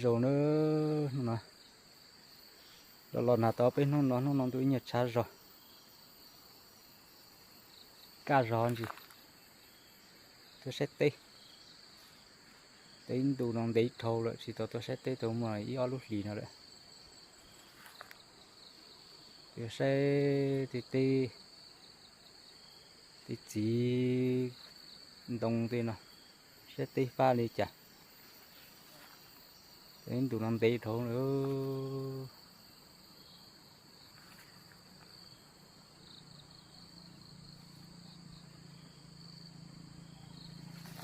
Zoo na, hnub no los los nag tau peb hnub no, hnub no ntuj ib nyuag tshav zog, kaj zog ntsis. Tuaj saib teb, teb ntu no ntev dhau lawm tsis tau tuaj saib teb tau muaj ib ob lub hlis no lawm. Tuaj saib tej teb, tej txiv ntoo tej no, saib teb fab li cas. Teb ntu no ntev dhau lawm.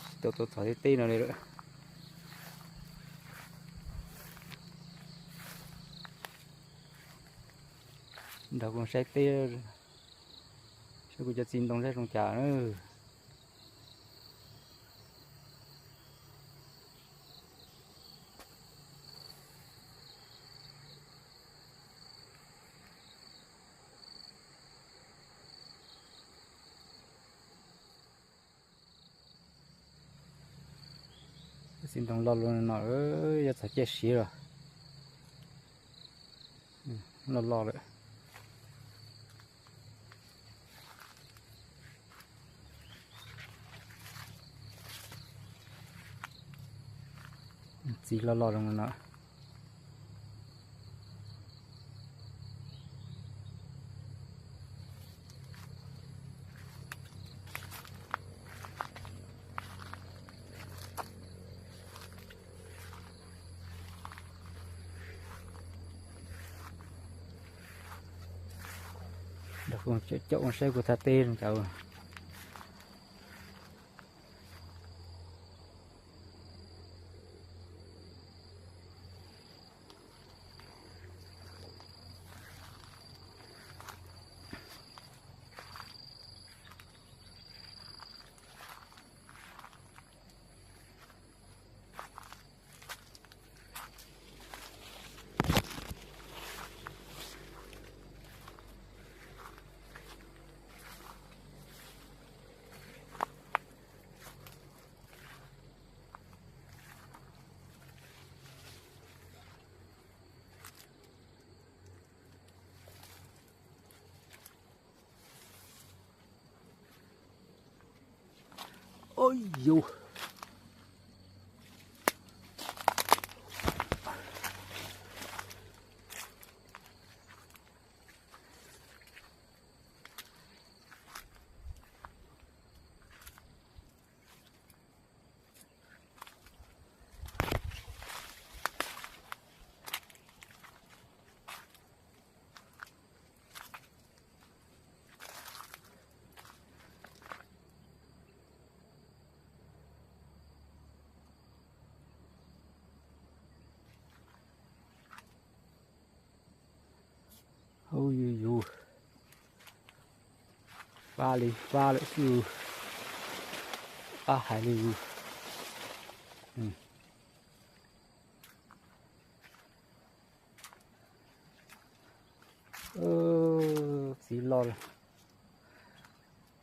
Tsis tau tuaj txog tej teb no li lawm. Nrog kuv saib teb, saib kuv cov txiv ntoo saib zoo cas na. Txiv ntoo loj loj no, yuav txog caij siav los loj loj lawm. Txiv loj loj zoo no. Nrog kuv caum ua saib kuv thaj teb zoo cas. Oj yus. Oj yus yus, fab li fab lawm xwb, fab hais li yus. Txiv loj,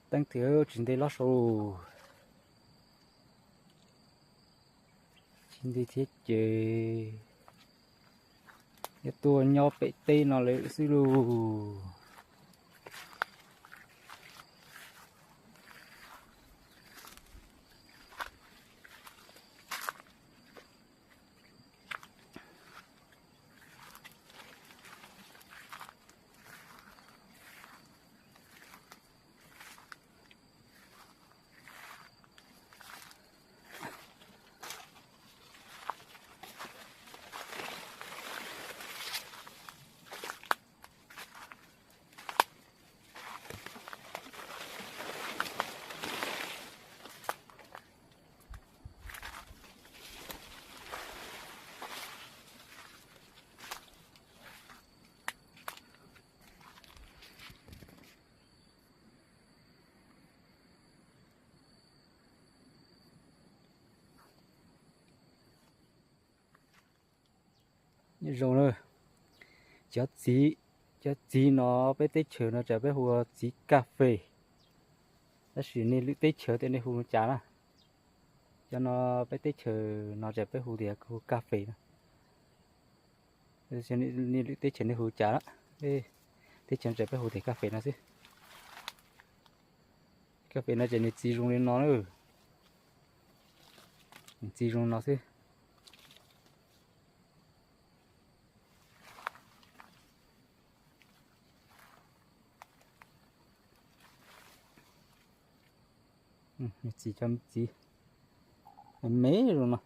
teeb tiag tsis nte los saud, tsis nte thiab ces yuav tuaj nyob pem teb no lawm xwb lauj. Nyob zoo na, cov txiv, cov txiv no peb teb chaws no ces peb hu ua txiv kas fes, tab sis nej lwm teb chaws tej nej hu li cas na. Cov no peb teb chaws no ces peb hu tias hu kas fes na. Niam lwm teb chaws nej hu cas lawm? Teb chaws tseem peb hu tias kas fes no xwb. Kas fes no ces nws txiv zoo li no na. Nws txiv zoo no xwb. Nws txiv cov txiv me zoo no.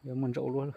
Yuav muaj ntsaum luaj.